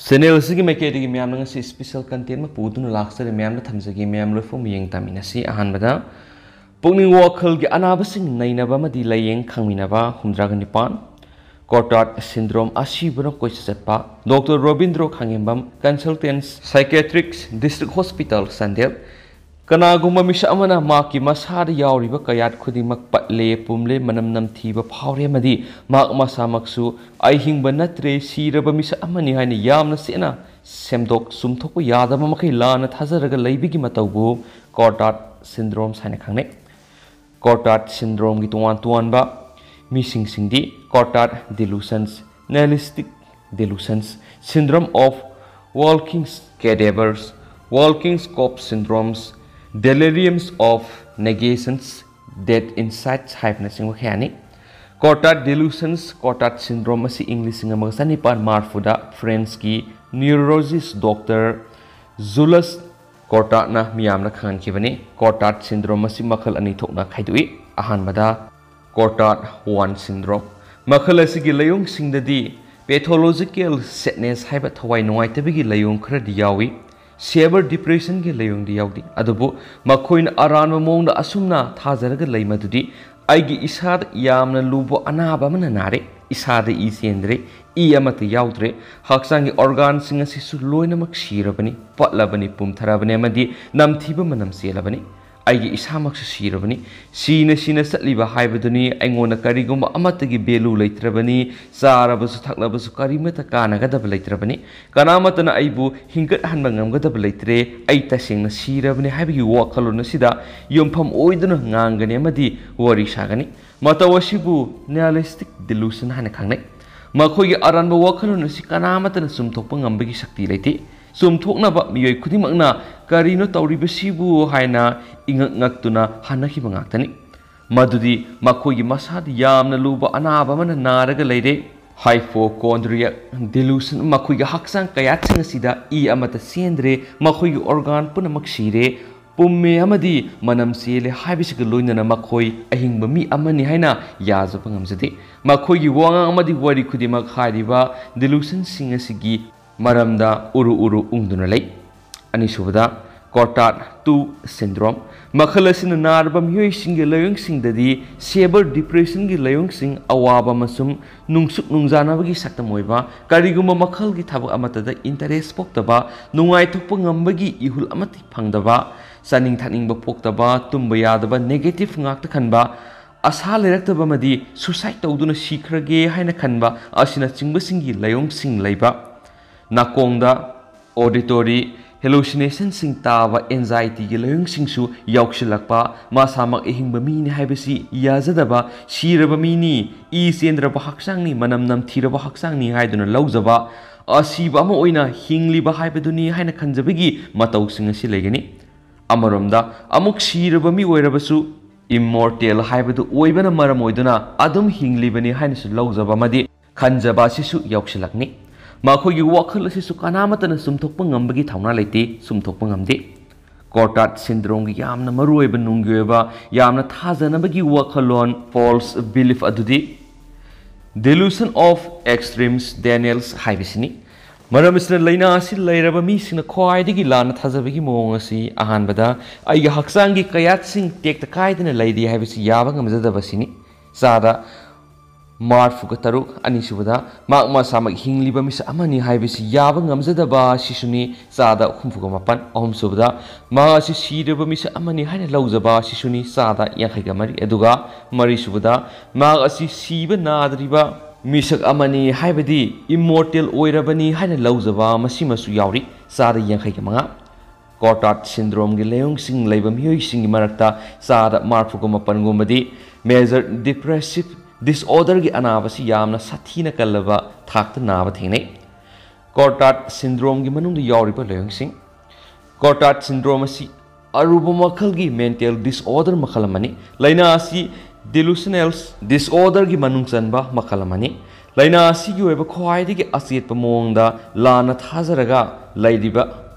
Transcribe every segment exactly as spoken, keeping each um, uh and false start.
Channel ꯑꯁꯤꯒꯤ ꯃꯥꯏꯀꯩꯗꯒꯤ ꯃꯌꯥꯝꯅ ꯉꯁꯤ special content ꯑꯃ ꯄꯨꯗꯨꯅ ꯂꯥꯛꯆꯔꯦ꯫ ꯃꯌꯥꯝꯅ ꯊꯝꯖꯒꯦ, ꯃꯌꯥꯝ ꯂꯣꯏꯐꯥꯎ ꯃꯤꯠꯌꯦꯡ ꯇꯥꯃꯤꯟꯅꯁꯤ꯫ ꯑꯍꯥꯟꯕꯗ, ꯄꯨꯛꯅꯤꯡ ꯋꯥꯈꯜꯒꯤ ꯑꯅꯥꯕꯁꯤꯡ ꯅꯩꯅꯕ ꯑꯃꯗꯤ ꯂꯥꯏꯌꯦꯡ ꯈꯪꯃꯤꯟꯅꯕ ꯍꯨꯝꯗ꯭ꯔꯥꯒ ꯅꯤꯄꯥꯟ, Cotard syndrome ꯑꯁꯤꯕꯨꯅ ꯀꯣꯏꯆꯠ ꯆꯠꯄ, doctor Robindro Khangembam, consultant psychiatrist, District Hospital Chandel. ꯀꯅꯥꯒꯨꯝꯕ ꯃꯤꯁꯛ ꯑꯃꯅ ꯃꯍꯥꯛꯀꯤ ꯃꯁꯥꯗ ꯌꯥꯎꯔꯤꯕ ꯀꯌꯥꯠ ꯈꯨꯗꯤꯡꯃꯛ ꯄꯠꯂꯦ, ꯄꯨꯝꯂꯦ, ꯃꯅꯝ ꯅꯝꯊꯤꯕ ꯐꯥꯎꯔꯦ ꯑꯃꯗꯤ ꯃꯍꯥꯛ ꯃꯁꯥꯃꯛꯁꯨ "ꯑꯩ ꯍꯤꯡꯕ ꯅꯠꯇ꯭ꯔꯦ, ꯁꯤꯔꯕ ꯃꯤꯁꯛ ꯑꯃꯅꯤ" ꯍꯥꯏꯅ ꯌꯥꯝꯅ ꯆꯦꯠꯅ ꯁꯦꯝꯗꯣꯛ ꯆꯨꯝꯊꯣꯛꯄ ꯌꯥꯗꯕ ꯃꯈꯩ ꯂꯥꯟꯅ ꯊꯥꯖꯔꯒ ꯂꯩꯕꯒꯤ ꯃꯇꯧꯕꯨ Cotard syndrome ꯍꯥꯏꯅ ꯈꯪꯅꯩ꯫ Cotard syndrome ꯒꯤ ꯇꯣꯉꯥꯟ ꯇꯣꯉꯥꯟꯕ ꯃꯤꯁꯤꯡꯁꯤꯡꯗꯤ Cotard delusions, nihilistic delusions, syndrome of walking cadavers, walking corpse syndromes, deliriums of negations, dead insights ꯍꯥꯏꯕꯅꯆꯤꯡꯕ ꯀꯌꯥꯅꯤ꯫ Cotard delusions, Cotard syndrome ꯑꯁꯤ ꯏꯪ ꯂꯤꯁꯤꯡ ꯑꯃꯒ ꯆꯅꯤꯄꯥꯟ ꯃꯔꯤꯐꯨꯗ French ꯀꯤ neurologist Doctor Jules Cotard ꯅ ꯃꯤꯌꯥꯝꯅ ꯈꯪꯍꯟꯈꯤꯕꯅꯤ꯫ Cotard syndrome ꯑꯁꯤ ꯃꯈꯜ ꯑꯅꯤ ꯊꯣꯛꯅ ꯈꯥꯏꯗꯣꯛꯏ꯫ ꯑꯍꯥꯟꯕꯗ, Cotard one syndrome꯫ ꯃꯈꯜ ꯑꯁꯤꯒꯤ ꯂꯥꯏꯑꯣꯡꯁꯤꯡꯗꯗꯤ pathological sadness ꯍꯥꯏꯕ ꯊꯋꯥꯏ ꯅꯨꯡꯉꯥꯏꯇꯕꯒꯤ ꯂꯥꯏꯑꯣꯡ ꯈꯔꯗꯤ ꯌꯥꯎꯏ꯫ Severe depression ꯒꯤ ꯂꯥꯏꯑꯣꯡꯗꯤ ꯌꯥꯎꯗꯦ꯫ ꯑꯗꯨꯕꯨ ꯃꯈꯣꯏꯅ ꯑꯔꯥꯟꯕ ꯃꯑꯣꯡꯗ ꯑꯁꯨꯝꯅ ꯊꯥꯖꯔꯒ ꯂꯩ ꯃꯗꯨꯗꯤ "ꯑꯩꯒꯤ ꯏꯁꯥꯗ ꯌꯥꯝꯅ ꯂꯨꯕ ꯑꯅꯥꯕ ꯑꯃꯅ ꯅꯥꯔꯦ, ꯏꯁꯥꯗ ꯏ ꯆꯦꯟꯗ꯭ꯔꯦ, ꯏ ꯑꯃꯠꯇ ꯌꯥꯎꯗ꯭ꯔꯦ, ꯍꯛꯆꯥꯡꯒꯤ organ ꯁꯤꯡ ꯑꯁꯤꯁꯨ ꯂꯣꯏꯅꯃꯛ ꯁꯤꯔꯕꯅꯤ, ꯄꯠꯂꯕꯅꯤ, ꯄꯨꯝꯊꯔꯕꯅꯤ ꯑꯃꯗꯤ ꯅꯝꯊꯤꯕ ꯃꯅꯝ ꯆꯦꯜꯂꯕꯅꯤ꯫ ꯑꯩꯒꯤ ꯏꯁꯥꯃꯛꯁꯨ ꯁꯤꯔꯕꯅꯤ꯫ ꯁꯤꯅ ꯁꯤꯅ ꯆꯠꯂꯤꯕ ꯍꯥꯏꯕꯗꯨꯅꯤ꯫ ꯑꯩꯉꯣꯟꯗ ꯀꯔꯤꯒꯨꯝꯕ ꯑꯃꯠꯇꯒꯤ value ꯂꯩꯇ꯭ꯔꯕꯅꯤ꯫ ꯆꯥꯔꯕꯁꯨ ꯊꯛꯂꯕꯁꯨ ꯀꯔꯤꯃꯠꯇ ꯀꯥꯟꯅꯒꯗꯕ ꯂꯩꯇ꯭ꯔꯕꯅꯤ꯫ ꯀꯅꯥꯃꯠꯇꯅ ꯑꯩꯕꯨ ꯍꯤꯡꯒꯠꯍꯟꯕ ꯉꯝꯒꯗꯕ ꯂꯩꯇ꯭ꯔꯦ꯫ ꯑꯩ ꯇꯁꯦꯡꯅ ꯁꯤꯔꯕꯅꯤ" ꯍꯥꯏꯕꯒꯤ ꯋꯥꯈꯜꯂꯣꯟ ꯑꯁꯤꯗ ꯌꯨꯝꯐꯝ ꯑꯣꯏꯗꯨꯅ ꯉꯥꯡꯒꯅꯤ ꯑꯃꯗꯤ ꯋꯥꯔꯤ ꯁꯥꯒꯅꯤ꯫ ꯃꯇꯧ ꯑꯁꯤꯕꯨ nihilistic delusion ꯍꯥꯏꯅ ꯈꯪꯅꯩ꯫ ꯃꯈꯣꯏꯒꯤ ꯑꯔꯥꯟꯕ ꯋꯥꯈꯜꯂꯣꯟ ꯑꯁꯤ ꯀꯅꯥꯃꯠꯇꯅ ꯆꯨꯝꯊꯣꯛꯄ ꯉꯝꯕꯒꯤ ꯁꯛꯇꯤ ꯂꯩꯇꯦ꯫ ꯆꯨꯝꯊꯣꯛꯅꯕ ꯃꯤꯑꯣꯏ ꯈꯨꯗꯤꯡꯃꯛꯅ "ꯀꯔꯤꯅꯣ ꯇꯧꯔꯤꯕꯁꯤꯕꯨ?" ꯍꯥꯏꯅ ꯏꯉꯛ ꯉꯛꯇꯨꯅ ꯍꯟꯅꯈꯤꯕ ꯉꯥꯛꯇꯅꯤ꯫ ꯃꯗꯨꯗꯤ ꯃꯈꯣꯏꯒꯤ ꯃꯁꯥꯗ ꯌꯥꯝꯅ ꯂꯨꯕ ꯑꯅꯥꯕ ꯑꯃꯅ ꯅꯥꯔꯒ ꯂꯩꯔꯦ꯫ Hypochondriac delusion, ꯃꯈꯣꯏꯒꯤ ꯍꯛꯆꯥꯡ ꯀꯌꯥꯠꯁꯤꯡ ꯑꯁꯤꯗ ꯏ ꯑꯃꯠꯇ ꯆꯦꯟꯗ꯭ꯔꯦ, ꯃꯈꯣꯏꯒꯤ organ ꯄꯨꯝꯅꯃꯛ ꯁꯤꯔꯦ, ꯄꯨꯝꯃꯦ ꯑꯃꯗꯤ ꯃꯅꯝ ꯆꯦꯜꯂꯦ ꯍꯥꯏꯕꯁꯤꯒ ꯂꯣꯏꯅꯅ ꯃꯈꯣꯏ ꯑꯍꯤꯡꯕ ꯃꯤ ꯑꯃꯅꯤ ꯍꯥꯏꯅ ꯌꯥꯖꯕ ꯉꯝꯖꯗꯦ꯫ ꯃꯈꯣꯏꯒꯤ ꯋꯥꯉꯥꯡ ꯑꯃꯗꯤ ꯋꯥꯔꯤ ꯈꯨꯗꯤꯡꯃꯛ ꯍꯥꯏꯔꯤꯕ delusion ꯁꯤꯡ ꯑꯁꯤꯒꯤ ꯃꯔꯝꯗ ꯎꯔꯨ ꯎꯔꯨ ꯎꯪꯗꯨꯅ ꯂꯩ꯫ ꯑꯅꯤꯁꯨꯕꯗ, Cotard two syndrome꯫ ꯃꯈꯜ ꯑꯁꯤꯅ ꯅꯥꯔꯕ ꯃꯤꯑꯣꯏꯁꯤꯡꯒꯤ ꯂꯥꯏꯑꯣꯡꯁꯤꯡꯗꯗꯤ severe depressionꯒꯤ ꯂꯥꯏꯑꯣꯡꯁꯤꯡ, ꯑꯋꯥꯕ ꯑꯃꯁꯨꯡ ꯅꯨꯡꯁꯨꯛ ꯅꯨꯡꯖꯥꯅꯕꯒꯤ ꯁꯛꯇꯝ ꯑꯣꯏꯕ, ꯀꯔꯤꯒꯨꯝꯕ ꯃꯈꯜꯒꯤ ꯊꯕꯛ ꯑꯃꯠꯇꯗ interest ꯄꯣꯛꯇꯕ, ꯅꯨꯡꯉꯥꯏꯊꯣꯛꯄ ꯉꯝꯕꯒꯤ ꯏꯍꯨꯜ ꯑꯃꯠꯇ ꯐꯪꯗꯕ, ꯆꯥꯅꯤꯡ ꯊꯛꯅꯤꯡꯕ ꯄꯣꯛꯇꯕ, ꯇꯨꯝꯕ ꯌꯥꯗꯕ, negative ꯉꯥꯛꯇ ꯈꯟꯕ, ꯑꯁꯥ ꯂꯩꯔꯛꯇꯕ ꯑꯃꯗꯤ suicide ꯇꯧꯗꯨꯅ ꯁꯤꯈ꯭ꯔꯒꯦ ꯍꯥꯏꯅ ꯈꯟꯕ ꯑꯁꯤꯅꯆꯤꯡꯕꯁꯤꯡꯒꯤ ꯂꯥꯏꯑꯣꯡꯁꯤꯡ ꯂꯩꯕ, ꯅꯥꯀꯣꯡꯗ auditory hallucinationꯁꯤꯡ ꯇꯥꯕ, anxietyꯒꯤ ꯂꯥꯏꯑꯣꯡꯁꯤꯡꯁꯨ ꯌꯥꯎꯁꯤꯜꯂꯛꯄ, ꯃꯁꯥꯃꯛ ꯑꯍꯤꯡꯕ ꯃꯤꯅꯤ ꯍꯥꯏꯕꯁꯤ ꯌꯥꯖꯗꯕ, ꯁꯤꯔꯕ ꯃꯤꯅꯤ, ꯏ ꯆꯦꯟꯗ꯭ꯔꯕ ꯍꯛꯆꯥꯡꯅꯤ, ꯃꯅꯝ ꯅꯝꯊꯤꯔꯕ ꯍꯛꯆꯥꯡꯅꯤ ꯍꯥꯏꯗꯨꯅ ꯂꯧꯖꯕ, ꯑꯁꯤꯕ ꯑꯃ ꯑꯣꯏꯅ ꯍꯤꯡꯂꯤꯕ ꯍꯥꯏꯕꯗꯨꯅꯤ ꯍꯥꯏꯅ ꯈꯟꯖꯕꯒꯤ ꯃꯇꯧꯁꯤꯡ ꯑꯁꯤ ꯂꯩꯒꯅꯤ꯫ ꯑꯃꯔꯣꯝꯗ, ꯑꯃꯨꯛ ꯁꯤꯔꯕ ꯃꯤ ꯑꯣꯏꯔꯕꯁꯨ immortal ꯍꯥꯏꯕꯗꯨ ꯑꯣꯏꯕꯅ ꯃꯔꯝ ꯑꯣꯏꯗꯨꯅ ꯑꯗꯨꯝ ꯍꯤꯡꯂꯤꯕꯅꯤ ꯍꯥꯏꯅꯁꯨ ꯂꯧꯖꯕ ꯑꯃꯗꯤ ꯈꯟꯖꯕ ꯑꯁꯤꯁꯨ ꯌꯥꯎꯁꯤꯜꯂꯛꯅꯤ꯫ ꯃꯈꯣꯏꯒꯤ ꯋꯥꯈꯜ ꯑꯁꯤꯁꯨ ꯀꯅꯥꯃꯠꯇꯅ ꯆꯨꯝꯊꯣꯛꯄ ꯉꯝꯕꯒꯤ ꯊꯧꯅꯥ ꯂꯩꯇꯦ, ꯆꯨꯝꯊꯣꯛꯄ ꯉꯝꯗꯦ꯫ Cotard syndromeꯒꯤ ꯌꯥꯝꯅ ꯃꯔꯨꯑꯣꯏꯕ ꯅꯨꯡꯒꯤ ꯑꯣꯏꯕ ꯌꯥꯝꯅ ꯊꯥꯖꯅꯕꯒꯤ ꯋꯥꯈꯜꯂꯣꯟ, false belief ꯑꯗꯨꯗꯤ delusion of extremes denial ꯍꯥꯏꯕꯁꯤꯅꯤ꯫ ꯃꯔꯝ ꯑꯁꯤꯅ ꯂꯥꯏꯅꯥ ꯑꯁꯤ ꯂꯩꯔꯕ ꯃꯤꯁꯤꯡꯅ ꯈ꯭ꯋꯥꯏꯗꯒꯤ ꯂꯥꯟꯅ ꯊꯥꯖꯕꯒꯤ ꯃꯑꯣꯡ ꯑꯁꯤ ꯑꯍꯥꯟꯕꯗ ꯑꯩꯒꯤ ꯍꯛꯆꯥꯡꯒꯤ ꯀꯌꯥꯠꯁꯤꯡ ꯇꯦꯛꯇ ꯀꯥꯏꯗꯅ ꯂꯩꯔꯤ ꯍꯥꯏꯕꯁꯤ ꯌꯥꯕ ꯉꯝꯖꯗꯕꯁꯤꯅꯤ꯫ ꯆꯥꯗ ꯃꯔꯐꯨꯒ ꯇꯔꯨꯛ꯫ ꯑꯅꯤꯁꯨꯕꯗ, ꯃꯍꯥꯛ ꯃꯁꯥꯃꯛ ꯍꯤꯡꯂꯤꯕ ꯃꯤꯁꯛ ꯑꯃꯅꯤ ꯍꯥꯏꯕꯁꯤ ꯌꯥꯕ ꯉꯝꯖꯗꯕ ꯑꯁꯤꯁꯨꯅꯤ꯫ ꯆꯥꯗ ꯍꯨꯝꯐꯨꯒ ꯃꯥꯄꯟ꯫ ꯑꯍꯨꯝꯁꯨꯕꯗ, ꯃꯍꯥꯛ ꯑꯁꯤ ꯁꯤꯔꯕ ꯃꯤꯁꯛ ꯑꯃꯅꯤ ꯍꯥꯏꯅ ꯂꯧꯖꯕ ꯑꯁꯤꯁꯨꯅꯤ꯫ ꯆꯥꯗ ꯌꯥꯡꯈꯩꯒ ꯃꯔꯤ꯫ ꯑꯗꯨꯒ ꯃꯔꯤꯁꯨꯕꯗ, ꯃꯍꯥꯛ ꯑꯁꯤ ꯁꯤꯕ ꯅꯥꯗ꯭ꯔꯤꯕ ꯃꯤꯁꯛ ꯑꯃꯅꯤ ꯍꯥꯏꯕꯗꯤ immortal ꯑꯣꯏꯔꯕꯅꯤ ꯍꯥꯏꯅ ꯂꯧꯖꯕ ꯃꯁꯤꯃꯁꯨ ꯌꯥꯎꯔꯤ꯫ ꯆꯥꯗ ꯌꯥꯡꯈꯩꯒ ꯃꯉꯥ꯫ Cotard syndromeꯒꯤ ꯂꯥꯏꯑꯣꯡꯁꯤꯡ ꯂꯩꯕ ꯃꯤꯑꯣꯏꯁꯤꯡꯒꯤ ꯃꯔꯛꯇ ꯆꯥꯗ ꯃꯔꯐꯨꯒ ꯃꯥꯄꯟꯒꯨꯝꯕꯗꯤ major depressive disorderꯒꯤ ꯑꯅꯥꯕꯁꯤ ꯌꯥꯝꯅ ꯁꯥꯊꯤꯅ ꯀꯜꯂꯕ ꯊꯥꯛꯇ ꯅꯥꯕ ꯊꯦꯡꯅꯩ꯫ Cotard syndromeꯒꯤ ꯃꯅꯨꯡꯗ ꯌꯥꯎꯔꯤꯕ ꯂꯥꯏꯑꯣꯡꯁꯤꯡ꯫ Cotard syndrome ꯑꯁꯤ ꯑꯔꯨꯕ ꯃꯈꯜꯒꯤ mental disorder ꯃꯈꯜ ꯑꯃꯅꯤ꯫ ꯂꯥꯏꯅꯥ ꯑꯁꯤ delusional disorderꯒꯤ ꯃꯅꯨꯡ ꯆꯟꯕ ꯃꯈꯜ ꯑꯃꯅꯤ꯫ ꯂꯥꯏꯅꯥ ꯑꯁꯤꯒꯤ ꯑꯣꯏꯕ ꯈ꯭ꯋꯥꯏꯗꯒꯤ ꯑꯆꯦꯠꯄ ꯃꯑꯣꯡꯗ ꯂꯥꯟꯅ ꯊꯥꯖꯔꯒ ꯂꯩꯔꯤꯕ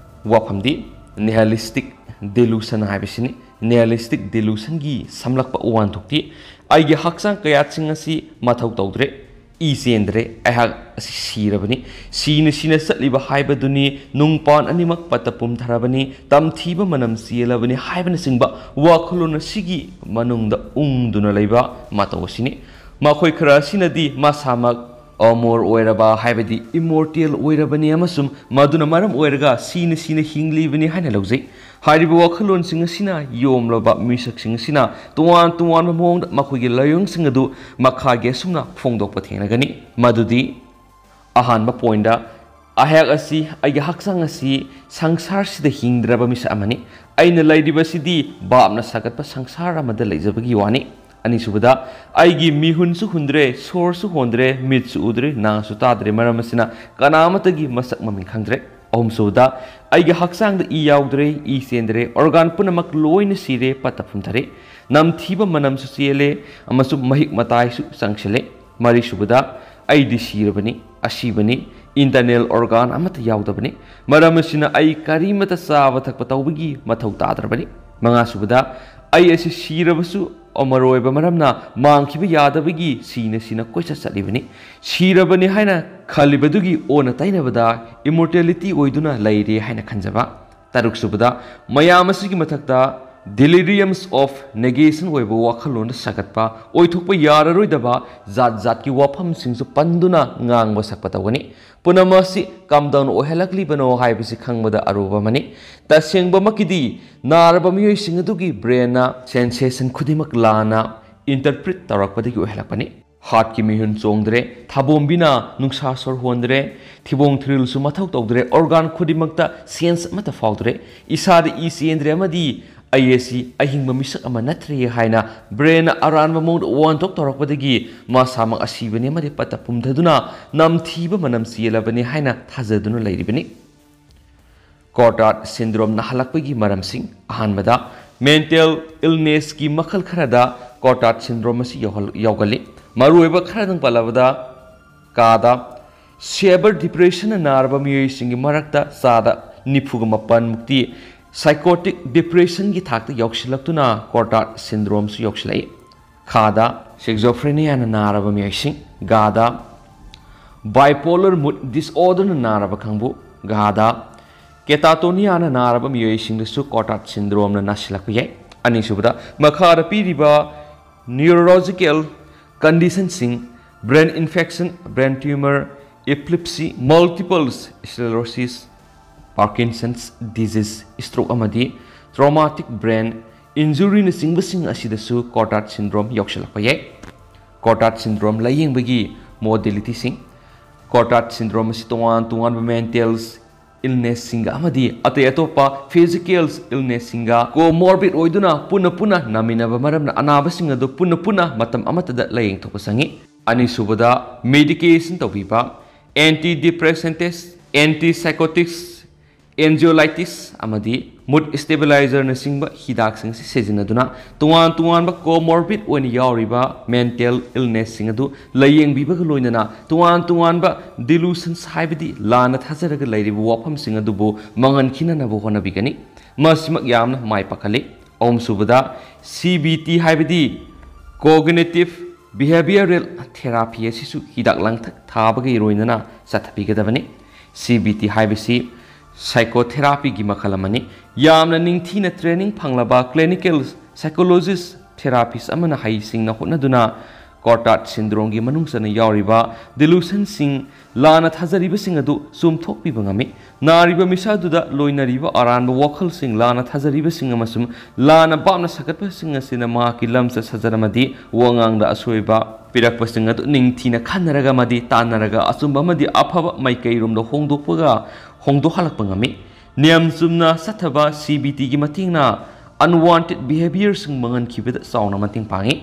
ꯋꯥꯐꯝꯗꯤ nihilistic delusion ꯍꯥꯏꯕꯁꯤꯅꯤ꯫ Nihilistic delusionꯒꯤ ꯁꯝꯂꯞꯄ ꯋꯥꯍꯟꯊꯣꯛꯇꯤ ꯑꯩꯒꯤ ꯍꯛꯆꯥꯡ ꯀꯌꯥꯠꯁꯤꯡ ꯑꯁꯤ ꯃꯊꯧ ꯇꯧꯗ꯭ꯔꯦ꯫ ꯏ ꯆꯦꯟꯗ꯭ꯔꯦ, ꯑꯩꯍꯥꯛ ꯑꯁꯤ ꯁꯤꯔꯕꯅꯤ, ꯁꯤꯅ ꯁꯤꯅ ꯆꯠꯂꯤꯕ ꯍꯥꯏꯕꯗꯨꯅꯤ, ꯅꯨꯡꯄꯥꯟ ꯑꯅꯤꯃꯛ ꯄꯠꯇ ꯄꯨꯝꯊꯔꯕꯅꯤ, ꯇꯝꯊꯤꯕ ꯃꯅꯝ ꯆꯦꯜꯂꯕꯅꯤ ꯍꯥꯏꯕꯅꯆꯤꯡꯕ ꯋꯥꯈꯜꯂꯣꯟ ꯑꯁꯤꯒꯤ ꯃꯅꯨꯡꯗ ꯎꯪꯗꯨꯅ ꯂꯩꯕ ꯃꯇꯧ ꯑꯁꯤꯅꯤ꯫ ꯃꯈꯣꯏ ꯈꯔ ꯑꯁꯤꯅꯗꯤ ꯃꯁꯥꯃꯛ ꯑꯃꯣꯔ ꯑꯣꯏꯔꯕ, ꯍꯥꯏꯕꯗꯤ ꯏꯃꯣꯔꯇꯦꯜ ꯑꯣꯏꯔꯕꯅꯤ ꯑꯃꯁꯨꯡ ꯃꯗꯨꯅ ꯃꯔꯝ ꯑꯣꯏꯔꯒ ꯁꯤꯅ ꯁꯤꯅ ꯍꯤꯡꯂꯤꯕꯅꯤ ꯍꯥꯏꯅ ꯂꯧꯖꯩ꯫ ꯍꯥꯏꯔꯤꯕ ꯋꯥꯈꯜꯂꯣꯟꯁꯤꯡ ꯑꯁꯤꯅ ꯌꯣꯝꯂꯕ ꯃꯤꯁꯛꯁꯤꯡ ꯑꯁꯤꯅ ꯇꯣꯉꯥꯟ ꯇꯣꯉꯥꯟꯕ ꯃꯑꯣꯡꯗ ꯃꯈꯣꯏꯒꯤ ꯂꯥꯏꯑꯣꯡꯁꯤꯡ ꯑꯗꯨ ꯃꯈꯥꯒꯤ ꯑꯁꯨꯝꯅ ꯐꯣꯡꯗꯣꯛꯄ ꯊꯦꯡꯅꯒꯅꯤ꯫ ꯃꯗꯨꯗꯤ, ꯑꯍꯥꯟꯕ ꯄꯣꯏꯟꯗ, ꯑꯩꯍꯥꯛ ꯑꯁꯤ, ꯑꯩꯒꯤ ꯍꯛꯆꯥꯡ ꯑꯁꯤ ꯁꯪꯁꯥꯔꯁꯤꯗ ꯍꯤꯡꯗ꯭ꯔꯕ ꯃꯤꯁꯛ ꯑꯃꯅꯤ꯫ ꯑꯩꯅ ꯂꯩꯔꯤꯕꯁꯤꯗꯤ ꯕꯥꯞꯅ ꯁꯥꯒꯠꯄ ꯁꯪꯁꯥꯔ ꯑꯃꯗ ꯂꯩꯖꯕꯒꯤ ꯋꯥꯅꯤ꯫ ꯑꯅꯤꯁꯨꯕꯗ, ꯑꯩꯒꯤ ꯃꯤꯍꯨꯟꯁꯨ ꯍꯨꯟꯗ꯭ꯔꯦ, ꯁꯣꯔꯁꯨ ꯍꯣꯟꯗ꯭ꯔꯦ, ꯃꯤꯠꯁꯨ ꯎꯗ꯭ꯔꯦ, ꯅꯥꯁꯨ ꯇꯥꯗ꯭ꯔꯦ, ꯃꯔꯝ ꯑꯁꯤꯅ ꯀꯅꯥ ꯑꯃꯠꯇꯒꯤ ꯃꯁꯛ ꯃꯃꯤꯡ ꯈꯪꯗ꯭ꯔꯦ꯫ ꯑꯍꯨꯝꯁꯨꯕꯗ, ꯑꯩꯒꯤ ꯍꯛꯆꯥꯡꯗ ꯏ ꯌꯥꯎꯗ꯭ꯔꯦ, ꯏ ꯆꯦꯟꯗ꯭ꯔꯦ, ꯑꯣꯔꯒꯥꯟ ꯄꯨꯝꯅꯃꯛ ꯂꯣꯏꯅ ꯁꯤꯔꯦ, ꯄꯠꯇ ꯄꯨꯝꯊꯔꯦ, ꯅꯝꯊꯤꯕ ꯃꯅꯝꯁꯨ ꯆꯦꯜꯂꯦ ꯑꯃꯁꯨꯡ ꯃꯍꯤꯛ ꯃꯇꯥꯏꯁꯨ ꯆꯪꯁꯤꯜꯂꯦ꯫ ꯃꯔꯤꯁꯨꯕꯗ, ꯑꯩꯗꯤ ꯁꯤꯔꯕꯅꯤ, ꯑꯁꯤꯕꯅꯤ, ꯏꯟꯇꯔꯅꯦꯜ ꯑꯣꯔꯒꯥꯟ ꯑꯃꯠꯇ ꯌꯥꯎꯗꯕꯅꯤ, ꯃꯔꯝ ꯑꯁꯤꯅ ꯑꯩ ꯀꯔꯤꯃꯠꯇ ꯆꯥꯕ ꯊꯛꯄ ꯇꯧꯕꯒꯤ ꯃꯊꯧ ꯇꯥꯗ꯭ꯔꯕꯅꯤ꯫ ꯃꯉꯥꯁꯨꯕꯗ, ꯑꯩ ꯑꯁꯤ ꯁꯤꯔꯕꯁꯨ ꯑꯃꯔꯣꯏꯕ ꯃꯔꯝꯅ ꯃꯥꯡꯈꯤꯕ ꯌꯥꯗꯕꯒꯤ ꯁꯤꯅ ꯁꯤꯅ ꯀꯣꯏꯆꯠ ꯆꯠꯂꯤꯕꯅꯤ꯫ ꯁꯤꯔꯕꯅꯤ ꯍꯥꯏꯅ ꯈꯜꯂꯤꯕꯗꯨꯒꯤ ꯑꯣꯟꯅ ꯇꯩꯅꯕꯗ ꯏꯃꯣꯔꯇꯦꯂꯤꯇꯤ ꯑꯣꯏꯗꯨꯅ ꯂꯩꯔꯦ ꯍꯥꯏꯅ ꯈꯟꯖꯕ꯫ ꯇꯔꯨꯛꯁꯨꯕꯗ, ꯃꯌꯥꯝ ꯑꯁꯤꯒꯤ ꯃꯊꯛꯇ deliriums of negation ꯑꯣꯏꯕ ꯋꯥꯈꯜꯂꯣꯟꯗ ꯁꯥꯒꯠꯄ, ꯑꯣꯏꯊꯣꯛꯄ ꯌꯥꯔꯔꯣꯏꯗꯕ ꯖꯥꯠ ꯖꯥꯠꯀꯤ ꯋꯥꯐꯝꯁꯤꯡꯁꯨ ꯄꯟꯗꯨꯅ ꯉꯥꯡꯕ ꯁꯛꯄ ꯇꯧꯒꯅꯤ꯫ ꯄꯨꯝꯅꯃꯛ ꯑꯁꯤ ꯀꯝꯗꯧꯅ ꯑꯣꯏꯍꯜꯂꯛꯂꯤꯕꯅꯣ ꯍꯥꯏꯕꯁꯤ ꯈꯪꯕꯗ ꯑꯔꯨꯕ ꯑꯃꯅꯤ꯫ ꯇꯁꯦꯡꯕꯃꯛꯀꯤꯗꯤ ꯅꯥꯔꯕ ꯃꯤꯑꯣꯏꯁꯤꯡ ꯑꯗꯨꯒꯤ ꯕ꯭ꯔꯦꯟꯅ ꯁꯦꯟꯁꯦꯁꯟ ꯈꯨꯗꯤꯡꯃꯛ ꯂꯥꯟꯅ ꯏꯟꯇꯔꯄ꯭ꯔꯤꯠ ꯇꯧꯔꯛꯄꯗꯒꯤ ꯑꯣꯏꯍꯜꯂꯛꯄꯅꯤ꯫ ꯍꯥꯔꯠꯀꯤ ꯃꯤꯍꯨꯟ ꯆꯣꯡꯗ꯭ꯔꯦ, ꯊꯥꯕꯣꯝꯕꯤꯅ ꯅꯨꯡꯁꯥ ꯁꯣꯔ ꯍꯣꯟꯗ꯭ꯔꯦ, ꯊꯤꯕꯣꯡ ꯊꯤꯔꯤꯜꯁꯨ ꯃꯊꯧ ꯇꯧꯗ꯭ꯔꯦ, ꯑꯣꯔꯒꯥꯟ ꯈꯨꯗꯤꯡꯃꯛꯇ ꯁꯦꯟꯁ ꯑꯃꯠꯇ ꯐꯥꯎꯗ꯭ꯔꯦ, ꯏꯁꯥꯗ ꯏ ꯆꯦꯟꯗ꯭ꯔꯦ ꯑꯃꯗꯤ ꯑꯩ ꯑꯁꯤ ꯑꯍꯤꯡꯕ ꯃꯤꯁꯛ ꯑꯃ ꯅꯠꯇ꯭ꯔꯦ ꯍꯥꯏꯅ ꯕ꯭ꯔꯦꯟꯅ ꯑꯔꯥꯟꯕ ꯃꯑꯣꯡꯗ ꯋꯥꯍꯟꯊꯣꯛ ꯇꯧꯔꯛꯄꯗꯒꯤ ꯃꯁꯥꯃꯛ ꯑꯁꯤꯕꯅꯤ ꯑꯃꯗꯤ ꯄꯠꯇ ꯄꯨꯝꯊꯗꯨꯅ ꯅꯝꯊꯤꯕ ꯃꯅꯝ ꯆꯦꯜꯂꯕꯅꯤ ꯍꯥꯏꯅ ꯊꯥꯖꯗꯨꯅ ꯂꯩꯔꯤꯕꯅꯤ꯫ ꯀꯣꯇꯥꯔꯗ ꯁꯤꯟꯗ꯭ꯔꯣꯝ ꯅꯥꯍꯜꯂꯛꯄꯒꯤ ꯃꯔꯝꯁꯤꯡ꯫ ꯑꯍꯥꯟꯕꯗ, ꯃꯦꯟꯇꯦꯜ ꯏꯜꯅꯦꯁꯀꯤ ꯃꯈꯜ ꯈꯔꯗ ꯀꯣꯇꯥꯔꯗ ꯁꯤꯟꯗ꯭ꯔꯣꯝ ꯑꯁꯤ ꯌꯥꯎꯍꯜ-, ꯌꯥꯎꯒꯜꯂꯤ꯫ ꯃꯔꯨꯑꯣꯏꯕ ꯈꯔꯗꯪ ꯄꯜꯂꯕꯗ, ꯀꯥꯗ ꯁꯦꯚꯤꯌꯔ ꯗꯤꯄ꯭ꯔꯦꯁꯟꯅ ꯅꯥꯔꯕ ꯃꯤꯑꯣꯏꯁꯤꯡꯒꯤ ꯃꯔꯛꯇ ꯆꯥꯗ ꯅꯤꯐꯨꯒ ꯃꯥꯄꯟ ꯃꯨꯛꯇꯤ ꯁꯥꯏꯀꯣꯇꯤꯛ ꯗꯤꯄ꯭ꯔꯦꯁꯟꯒꯤ ꯊꯥꯛꯇ ꯌꯥꯎꯁꯤꯜꯂꯛꯇꯨꯅ ꯀꯣꯇꯥꯔꯗ ꯁꯤꯟꯗ꯭ꯔꯣꯝꯁꯨ ꯌꯥꯎꯁꯤꯜꯂꯛꯏ꯫ ꯈꯥꯗ, ꯁꯤꯖꯣꯐ꯭ꯔꯦꯅꯤꯌꯥꯅ ꯅꯥꯔꯕ ꯃꯤꯑꯣꯏꯁꯤꯡ꯫ ꯒꯥꯗ, ꯕꯥꯏꯄꯣꯂꯔ ꯃꯨꯗ ꯗꯤꯁꯑꯣꯔꯗꯔꯅ ꯅꯥꯔꯕ ꯀꯥꯡꯕꯨ꯫ ꯒꯥꯗ, ꯀꯦꯇꯥꯇꯣꯅꯤꯌꯥꯅ ꯅꯥꯔꯕ ꯃꯤꯑꯣꯏꯁꯤꯡꯗꯁꯨ ꯀꯣꯇꯥꯔꯗ ꯁꯤꯟꯗ꯭ꯔꯣꯝꯅ ꯅꯥꯁꯤꯜꯂꯛꯄ ꯌꯥꯏ꯫ ꯑꯅꯤꯁꯨꯕꯗ, ꯃꯈꯥꯗ ꯄꯤꯔꯤꯕ ꯅ꯭ꯌꯨꯔꯣꯂꯣꯖꯤꯀꯦꯜ ꯀꯟꯗꯤꯁꯟꯁꯤꯡ: brain infection, brain tumour, epilepsy, multiple sclerosis, Parkinson's disease, stroke ꯑꯃꯗꯤ ꯇ꯭ꯔꯣꯃꯥꯇꯤꯛ ꯕ꯭ꯔꯦꯟ ꯏꯟꯖꯨꯔꯤꯅꯆꯤꯡꯕꯁꯤꯡ ꯑꯁꯤꯗꯁꯨ ꯀꯣꯇꯥꯔꯗ ꯁꯤꯟꯗ꯭ꯔꯣꯝ ꯌꯥꯎꯁꯤꯜꯂꯛꯄ ꯌꯥꯏ꯫ ꯀꯣꯇꯥꯔꯗ ꯁꯤꯟꯗ꯭ꯔꯣꯝ ꯂꯥꯌꯦꯡꯕꯒꯤ ꯃꯣꯗꯦꯂꯤꯇꯤꯁꯤꯡ: ꯀꯣꯇꯥꯔꯗ ꯁꯤꯟꯗ꯭ꯔꯣꯝ ꯑꯁꯤ ꯇꯣꯉꯥꯟ ꯇꯣꯉꯥꯟꯕ ꯃꯦꯟꯇꯦꯜ ꯏꯜꯅꯦꯁꯁꯤꯡꯒ ꯑꯃꯗꯤ ꯑꯇꯩ ꯑꯇꯣꯞꯄ ꯐꯤꯖꯤꯀꯦꯜ ꯏꯜꯅꯦꯁꯁꯤꯡꯒ ꯀꯣꯃꯣꯔꯕꯤꯠ ꯑꯣꯏꯗꯨꯅ ꯄꯨꯟꯅ ꯄꯨꯟꯅ ꯅꯥꯃꯤꯟꯅꯕ ꯃꯔꯝꯅ ꯑꯅꯥꯕꯁꯤꯡ ꯑꯗꯨ ꯄꯨꯟꯅ ꯄꯨꯟꯅ ꯃꯇꯝ ꯑꯃꯠꯇꯗ ꯂꯥꯌꯦꯡꯊꯣꯛꯄ ꯆꯪꯏ꯫ ꯑꯅꯤꯁꯨꯕꯗ, ꯃꯦꯗꯤꯀꯦꯁꯟ ꯇꯧꯕꯤꯕ: ꯑꯦꯟꯇꯤ ꯗꯤꯄ꯭ꯔꯦꯁꯦꯟꯇꯤꯁ, ꯑꯦꯟꯇꯤ ꯁꯥꯏꯀꯣꯇꯤꯛꯁ, ꯑꯦꯟꯖꯤꯑꯣꯂꯥꯏꯇꯤꯁ ꯑꯃꯗꯤ ꯃꯨꯗ ꯁ꯭ꯇꯦꯕꯤꯂꯥꯏꯖꯔꯅꯆꯤꯡꯕ ꯍꯤꯗꯥꯛꯁꯤꯡ ꯑꯁꯤ ꯁꯤꯖꯤꯟꯅꯗꯨꯅ ꯇꯣꯉꯥꯟ ꯇꯣꯉꯥꯟꯕ ꯀꯣꯃꯣꯔꯕꯤꯠ ꯑꯣꯏꯅ ꯌꯥꯎꯔꯤꯕ ꯃꯦꯟꯇꯦꯜ ꯏꯜꯅꯦꯁꯁꯤꯡ ꯑꯗꯨ ꯂꯥꯌꯦꯡꯕꯤꯕꯒ ꯂꯣꯏꯅꯅ ꯇꯣꯉꯥꯟ ꯇꯣꯉꯥꯟꯕ ꯗꯤꯂꯨꯁꯟꯁ ꯍꯥꯏꯕꯗꯤ ꯂꯥꯟꯅ ꯊꯥꯖꯔꯒ ꯂꯩꯔꯤꯕ ꯋꯥꯐꯝꯁꯤꯡ ꯑꯗꯨꯕꯨ ꯃꯥꯡꯍꯟꯈꯤꯅꯅꯕ ꯍꯣꯠꯅꯕꯤꯒꯅꯤ꯫ ꯃꯁꯤꯃꯛ ꯌꯥꯝꯅ ꯃꯥꯏ ꯄꯥꯛꯍꯜꯂꯤ꯫ ꯑꯍꯨꯝꯁꯨꯕꯗ, ꯁꯤ ꯕꯤ ꯇꯤ ꯍꯥꯏꯕꯗꯤ ꯀꯣꯒꯅꯤꯇꯤꯚ ꯕꯤꯍꯦꯕꯤꯌꯔꯦꯜ ꯊꯦꯔꯥꯄꯤ ꯑꯁꯤꯁꯨ ꯍꯤꯗꯥꯛ ꯂꯥꯡꯊꯛ ꯊꯥꯕꯒ ꯂꯣꯏꯅꯅ ꯆꯠꯊꯕꯤꯒꯗꯕꯅꯤ꯫ ꯁꯤ ꯕꯤ ꯇꯤ ꯍꯥꯏꯕꯁꯤ ꯁꯥꯏꯀꯣꯊꯦꯔꯥꯄꯤꯒꯤ ꯃꯈꯜ ꯑꯃꯅꯤ꯫ ꯌꯥꯝꯅ ꯅꯤꯡꯊꯤꯅ ꯇ꯭ꯔꯦꯅꯤꯡ ꯐꯪꯂꯕ ꯀ꯭ꯂꯤꯅꯤꯀꯦꯜ ꯁꯥꯏꯀꯣꯂꯣꯖꯤꯁ ꯊꯦꯔꯥꯄꯤꯁ ꯑꯃꯅ ꯍꯩꯁꯤꯡꯅ ꯍꯣꯠꯅꯗꯨꯅ ꯀꯣꯇꯥꯔꯗ ꯁꯤꯟꯗ꯭ꯔꯣꯝꯒꯤ ꯃꯅꯨꯡ ꯆꯟꯅ ꯌꯥꯎꯔꯤꯕ ꯗꯤꯂꯨꯁꯟꯁꯤꯡ, ꯂꯥꯟꯅ ꯊꯥꯖꯔꯤꯕꯁꯤꯡ ꯑꯗꯨ ꯆꯨꯝꯊꯣꯛꯄꯤꯕ ꯉꯝꯃꯤ꯫ ꯅꯥꯔꯤꯕ ꯃꯤꯁꯛ ꯑꯗꯨꯗ ꯂꯣꯏꯅꯔꯤꯕ ꯑꯔꯥꯟꯕ ꯋꯥꯈꯜꯁꯤꯡ, ꯂꯥꯟꯅ ꯊꯥꯖꯔꯤꯕꯁꯤꯡ ꯑꯃꯁꯨꯡ ꯂꯥꯟꯅ ꯚꯥꯞꯅ ꯁꯥꯒꯠꯄꯁꯤꯡ ꯑꯁꯤꯅ ꯃꯍꯥꯛꯀꯤ ꯂꯝꯆꯠ ꯁꯥꯖꯠ ꯑꯃꯗꯤ ꯋꯥꯉꯥꯡꯗ ꯑꯁꯣꯏꯕ ꯄꯤꯔꯛꯄꯁꯤꯡ ꯑꯗꯨ ꯅꯤꯡꯊꯤꯅ ꯈꯟꯅꯔꯒ ꯑꯃꯗꯤ ꯇꯥꯟꯅꯔꯒ ꯑꯆꯨꯝꯕ ꯑꯃꯗꯤ ꯑꯐꯕ ꯃꯥꯏꯀꯩꯔꯣꯝꯗ ꯍꯣꯡꯗꯣꯛꯄꯒ ꯍꯣꯡꯗꯣꯛꯍꯜꯂꯛꯄ ꯉꯝꯃꯤ꯫ ꯅꯤꯌꯝ ꯆꯨꯝꯅ ꯆꯠꯊꯕ ꯁꯤ ꯕꯤ ꯇꯤꯒꯤ ꯃꯇꯦꯡꯅ ꯑꯟꯋꯥꯟꯇꯦꯗ ꯕꯤꯍꯦꯕꯤꯌꯔꯁꯤꯡ ꯃꯥꯡꯍꯟꯈꯤꯕꯗ ꯆꯥꯎꯅ ꯃꯇꯦꯡ ꯄꯥꯡꯉꯤ꯫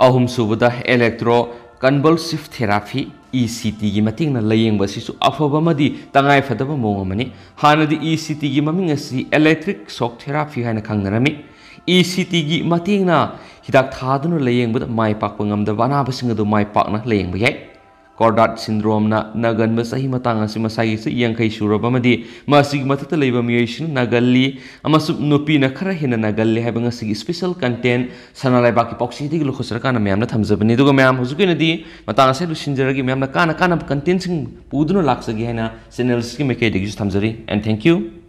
ꯑꯍꯨꯝꯁꯨꯕꯗ, ꯏꯂꯦꯛꯇ꯭ꯔꯣ ꯀꯟꯚꯜꯁꯤꯚ ꯊꯦꯔꯥꯄꯤ, ꯏ ꯁꯤ ꯇꯤꯒꯤ ꯃꯇꯦꯡꯅ ꯂꯥꯌꯦꯡꯕ ꯑꯁꯤꯁꯨ ꯑꯐꯕ ꯑꯃꯗꯤ ꯇꯉꯥꯏꯐꯗꯕ ꯃꯑꯣꯡ ꯑꯃꯅꯤ꯫ ꯍꯥꯟꯅꯗꯤ ꯏ ꯁꯤ ꯇꯤꯒꯤ ꯃꯃꯤꯡ ꯑꯁꯤ ꯏꯂꯦꯛꯇ꯭ꯔꯤꯛ ꯁꯣꯛ ꯊꯦꯔꯥꯄꯤ ꯍꯥꯏꯅ ꯈꯪꯅꯔꯝꯃꯤ꯫ ꯏ ꯁꯤ ꯇꯤꯒꯤ ꯃꯇꯦꯡꯅ ꯍꯤꯗꯥꯛ ꯊꯥꯗꯨꯅ ꯂꯥꯌꯦꯡꯕꯗ ꯃꯥꯏ ꯄꯥꯛꯄ ꯉꯝꯗꯕ ꯑꯅꯥꯕꯁꯤꯡ ꯑꯗꯨ ꯃꯥꯏ ꯄꯥꯛꯅ ꯂꯥꯌꯦꯡꯕ ꯌꯥꯏ꯫ Cordite syndromeꯅ ꯅꯥꯒꯟꯕ ꯆꯍꯤ ꯃꯇꯥꯡ ꯑꯁꯤ ꯃꯁꯥꯒꯤ ꯆꯍꯤ ꯌꯥꯡꯈꯩ ꯁꯨꯔꯕ ꯑꯃꯗꯤ ꯃꯁꯤꯒꯤ ꯃꯊꯛꯇ ꯂꯩꯕ ꯃꯤꯑꯣꯏꯁꯤꯡꯅ ꯅꯥꯒꯜꯂꯤ ꯑꯃꯁꯨꯡ ꯅꯨꯄꯤꯅ ꯈꯔ ꯍꯦꯟꯅ ꯅꯥꯒꯜꯂꯤ ꯍꯥꯏꯕ ꯉꯁꯤꯒꯤ special content ꯁꯅꯥ ꯂꯩꯕꯥꯛꯀꯤ ꯄꯥꯎꯆꯦꯗꯒꯤ ꯂꯧꯈꯠꯆꯔꯀꯥꯟꯗ ꯃꯌꯥꯝꯅ ꯊꯝꯖꯕꯅꯤ꯫ ꯑꯗꯨꯒ ꯃꯌꯥꯝ, ꯍꯧꯖꯤꯛꯀꯤ ꯑꯣꯏꯅꯗꯤ ꯃꯇꯥꯡ ꯑꯁꯤꯗ ꯂꯣꯏꯁꯤꯟꯖꯔꯒꯦ꯫ ꯃꯌꯥꯝꯅ ꯀꯥꯟꯅ ꯀꯥꯟꯅꯕ contentꯁꯤꯡ ꯄꯨꯗꯨꯅ ꯂꯥꯛꯆꯒꯦ ꯍꯥꯏꯅ channelꯁꯤꯒꯤ ꯃꯥꯏꯀꯩꯗꯒꯤꯁꯨ ꯊꯝꯖꯔꯤ꯫ And thank you꯫